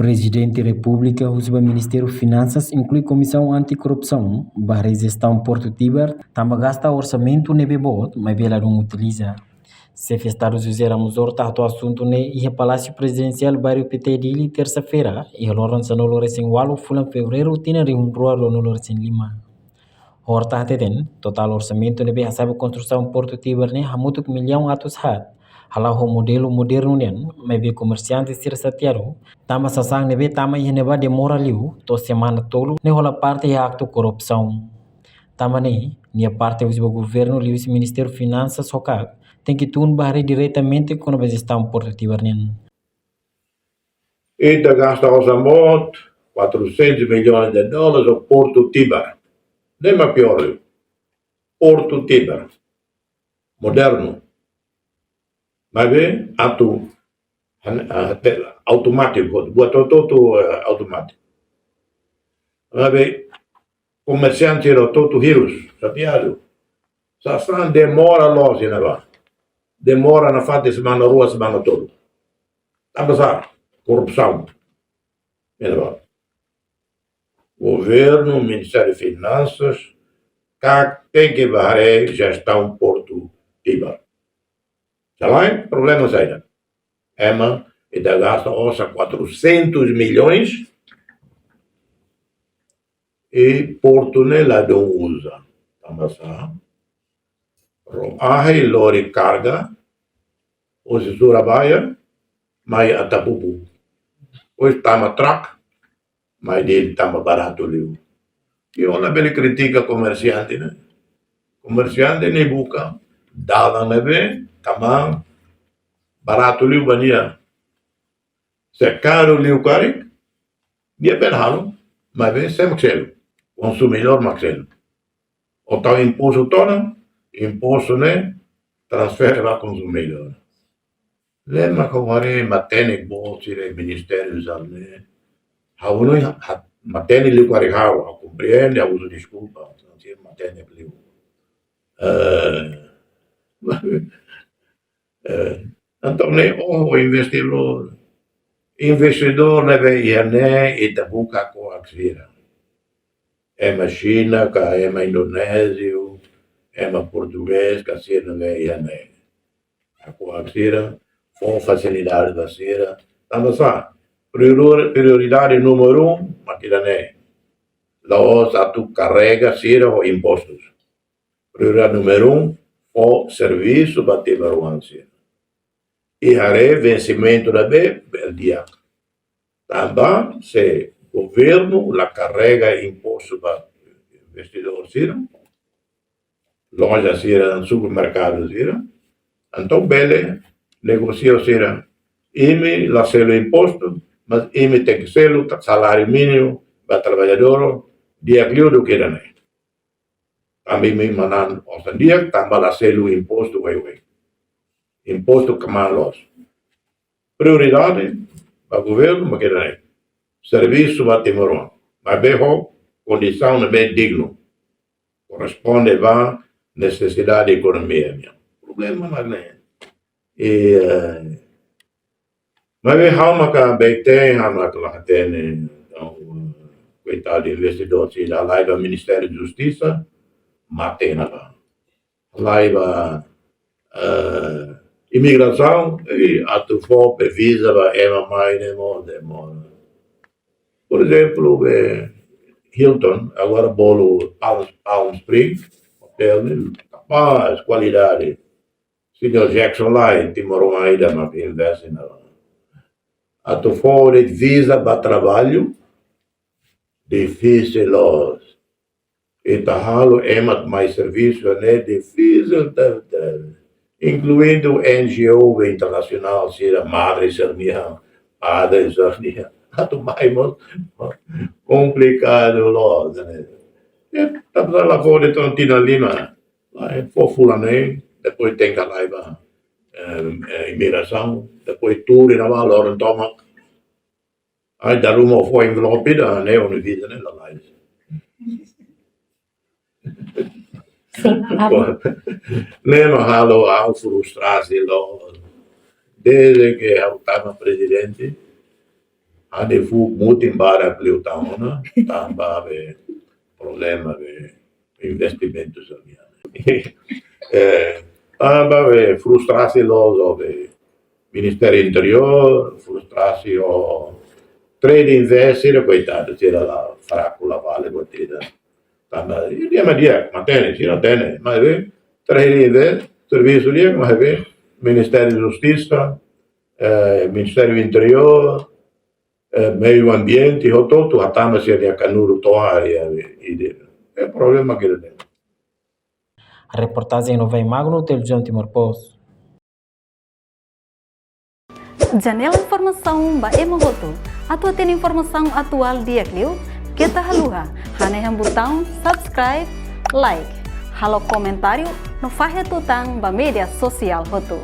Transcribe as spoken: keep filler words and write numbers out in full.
Prezidente Repúblika husu ba Ministériu Finansas inklui Komisaun Anti-Korrupsaun ba haree jestaun Portu Tibar, tanba gasta orsamentu ne'ebé boot, maibé ladún utiliza. Xefe Estadu José Ramos Horta hato'o asuntu ne'e iha Palásiu Prezidensiál Bairru Pité Dili, tersa-feira, iha loron sanulu-resin-ualu fulan Fevereiru tinan rihun rua ruanulu-resin-lima. Horta hateten, totál orsamentu ne'ebé hasa'e ba konstrusaun Portu Tibar ne'e hamutuk millaun atus haat, hala'o ho modelu modernu nian, maibé komersiante sira xateadu, tanba sasán ne'ebé tama iha ne'ebá demora liu, to'o semana tolu, ne'e hola parte iha aktu korrupsaun. Tanba ne'e, nia parte husu ba governu liuhusi Ministériu Finansas ho KAK, tenke tun ba haree diretamente kona-ba jestaun Portu Tibar nian. Ita gasta osan boot, quatrocentos milhões de dólares, ho Portu Tibar. Ne'e mak pior, Portu Tibar. Modernu. Maibé, atu, han-, ah, te-, automátiku, buat hotu-hotu, eh, automátiku. Maibé, komersiante sira hotu-hotu hirus, xateadu. Sasán demora loos iha ne'ebá. Demora nafatin semana rua, semana tolu. Tanba sá? Korrupsaun. Iha ne'ebá. Governu, Ministériu Finansas, KAK tenke ba haree jestaun Portu Tibar. Selae, problema saida? Ema, ita gasta osan quatrocentos milhões, i portu ne'e ladún uza. Tanba sá? Ró ahi lori karga, husi Surabaya, mai Atapupu. Depois tama truck, mai Dili tanba baratu liu. I ó labele kritika komersiante ne'e. Komersiante ne'e buka dalan ne'ebé tama baratu liu ba nia. Se karu liu karik, nia bele halo, maibé sé mak selu? Konsumidór mak selu. Ó tau impostu tiha ona, impostu ne'e transfere ba konsumidór. Ne'e mak ha'u haree matenek boot sira iha ministériu sira ne'e. Ha'u hanoin ha-, ha-, matenek liu karik ha'u, ha'u komprende, ha'u husu deskulpa, sira matenek liu. Eh, eh, entaun ne'e, ó, investidór, investidór ne'ebé iha ne'e, ita buka ho KAK sira. Ema Xina, ka ema Indonéziu, ema Portugés, ka sira ne'ebé iha ne'e. Ho KAK sira, fó fasilidade ba sira. Tanba sá? Prior-, prioridade númeru um, mak ida-ne'e. La'ós atu karrega sira ho impostus. Prioridade númeru um, fó servisu ba timoroan sira. I haree vensimentu ne'ebé bele di'ak. Tanba se governu la karrega impostu ba investidór sira, loja sira, supermerkadu sira, entaun bele negosia ho sira. Imi la selu impostu, mas imi tenke selu ta-, saláriu mínimu ba traballadór di'ak liu duké ida-ne'e. Tanba imi manán osan di'ak, tanba la selu impostu wei-wei. Impostu kmaan loos. Prioridade ba governu mak ida-ne'e. Servisu ba timoroan. Maibé ho kondisaun ne'ebé dignu. Korresponde ba nesesidade ekonomia nian. Problema mak ne'e. I, eh, maibé ha'u maka B T, ha'u maka la hatene, entaun, koitadu investidór sira, halai ba Ministériu Justisa, mate ona ba. Halai ba, eh, imigrasaun, i atu fó pe viza ba ema mai ne'e mós demora. Por ezemplu, be Hilton, agora bolu Palm, Palm Springs, hotel ne'e kapás, kualidade. Señór Jackson Lai, timoroan ida mak investe ona. Atu fó de'it viza ba traballu, difisil loos. Ita halo ema mai servisu ne'e difisil tebes. Inkluindu N G O internasionál sira, madre sira-nian, padre sira-nian. Atu mai mós komplikadu loos, ne'e. E, tanba sá la fó de'it tinan lima. Lai, fó fulan neen, depois tenke halai ba, eh, eh, imigrasaun, depois tuur iha ne'ebá loron tomak. Ai, dala ruma fó envelope ida, ne'e ó-nia viza ne'e lalais. Ne'e mak halo ha'u frustrasi loos. Desde que ha'u tama prezidente, Ade fu mutin barak liu tauna, tanba be problema be investimentu sira-nian. Eh, tanba be frustrasaun loos be Ministériu Interiór, frustrasaun ho Trade Invest, sira koitadu, sira la fraku la vale buat ida. Tanba, i dia ma dia, matenek, sira hatene, maibé, Trade Invest, servisu di'ak, maibé, Ministériu Justisa, eh, Ministériu Interiór, eh, Meiu Ambiente, hotu-hotu hatama sira-nia kanuru to'o área, i de, eh, problema ke de. Reportajen Novai Magno, Televizaun Timor Post. Janela informasaun ba ema hotu. Atu hatene informasaun atuál di'ak liu, keta haluha hanehan butaun subscribe, like, halo komentáriu no fahe tutan ba média sosiál hotu.